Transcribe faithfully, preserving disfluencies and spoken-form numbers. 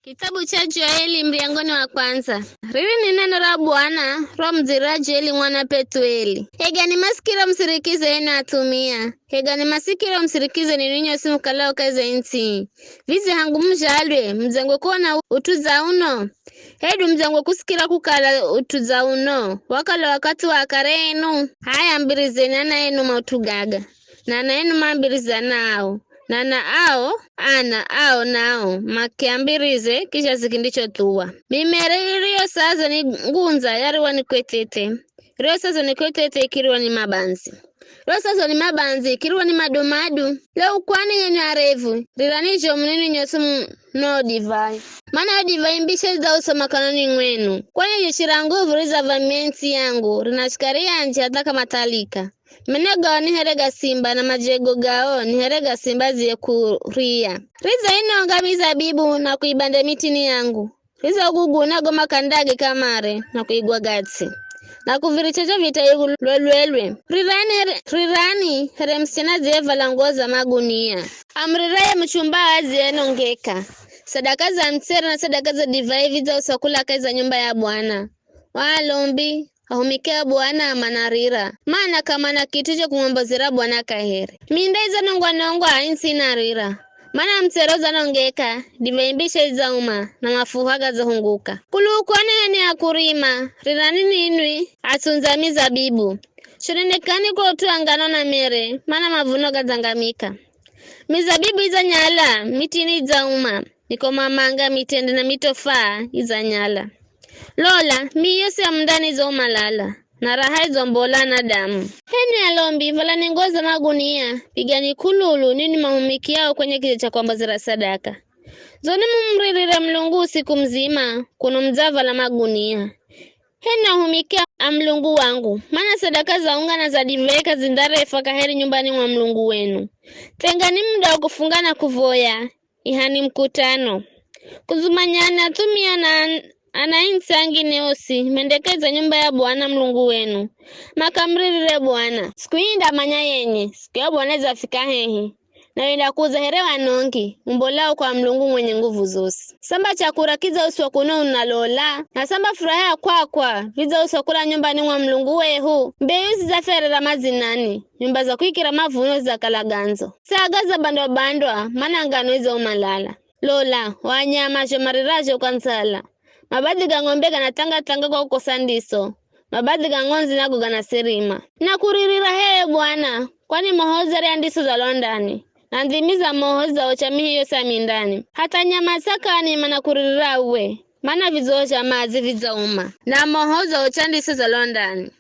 Kitabu cha Joeli, muryango ni wa kwandza. Riri ni neno ra Bwana, romudzirira Joeli mwana Pethueli. Egani masikiro musirikize, enwi athumia. Egani masikiro musirikize, ninwi nyosi mukalao kahi za ntsi. Vidze hangu muzhalwe, mudzangwe kuona ut'u dza uno? Hedu mudzangwe kusikira kukala ut'u dza uno wakala wakathi wa akare enu? H'aya, ambirizeni ana enu maut'u gaga, na ana enu maambirize ana ao, na ana ao ana ao nao makiambirize kizhazi kindichothuwa. Mimere iriyosazwa ni ngundza yariwa ni kwetete, iriyosazwa ni kwetete ikiriwa ni mabandzi, iriyosazwa ni mabandzi ikiriwa ni madumadu. Leo kwani, enwi arevu, rirani zhomu ninwi nyosi mu- no divai. Mana yo divai mbishe idzauswa makanoni mwenu. Kwani jeshi ra nguvu ridzavamia ntsi yangu, rina shikari anji hatha k'amathalika. Meno gao ni here ga simba, na majego gao ni here ga simba adziye kuria. Ridzainonga mizabibu na kuibanda mitini yangu. Ridzaguguna go makandage kamare na kuigwa gatsi, na kuviricha zho vitaighu lwelwelwe. Rirani here, rirani here musichana adziyevala nguo za magunia. Amuriraye muchumba adziyenongeka. Sadaka za mutsere na sadaka za divai vidzauswa kula kahi za nyumba ya Bwana. Wo alombi, ahumikio Bwana manarira, mana k'amana kit'u cha kumwambozera Bwana kaheri. Minda idzanongwa-nongwa, ntsi inarira, mana mutsere udzanongeka, divai mbishe idzauma, na mafuha gadzahunguka. Kuluhukoni enwi akurima, rirani ninwi atsundzi a mizabibu. Shononekani kwa ut'u wa ngano na mere, mana mavuno gadzangamika. Mizabibu idzanyala, mitini idzauma, mikomamanga, mitende na mitofaa idzanyala. Lola, mii yosi ya mundani idzauma lala, na raha idzombola na damu. Enwi alombi, valani nguo za magunia, pigani k'ululu, ninwi mahumikiao kwenye kija cha kwambozera sadaka. Ndzoni mumuririre Mulungu usiku muzima, kuno mudzavala magunia. Enwi ahumiki a Mulungu wangu, mana sadaka za unga na za divai k'azindarefwa kaheri nyumbani mwa Mulungu wenu. Thengani muda wa kufunga na kuvoya, ihani mukutano. Kudzumanyani athumia na an- ana ntsi angine osi, mendekeze nyumba ya Bwana Mulungu wenu, makamuririre Bwana. Siku ii ndamanya yenye, siku ya Bwana idzafika hehi, na wenda kudza here wanongi, umbolao kwa Mulungu mwenye nguvu zosi. Samba chakura kidzauswa kuno unalola, na samba furaha ya kwakwa vidzauswa kula nyumbani mwa Mulungu wehu. Mbeyu zidzaferera madzinani, nyumba za kuikira mavuno zidzakala gandzo. Saga zabandwa-bandwa, mana ngano idzaumalala. Lola, wanyama zho marirazho kwa ndzala. Mabadhi ga ng'ombe ganathanga-thanga kwa kukosa ndiso. Mabadhi ga ng'ondzi nago ganasirima. Na kuririra heye Bwana, kwani moho udzarya ndiso za londani, na ndhimi za moho zidzaocha mihi yose ya mindani. Hatha nyama tsakani mana kuririra uwe, mana vidzoho zha madzi vidzauma, na moho udzaocha ndiso za londani.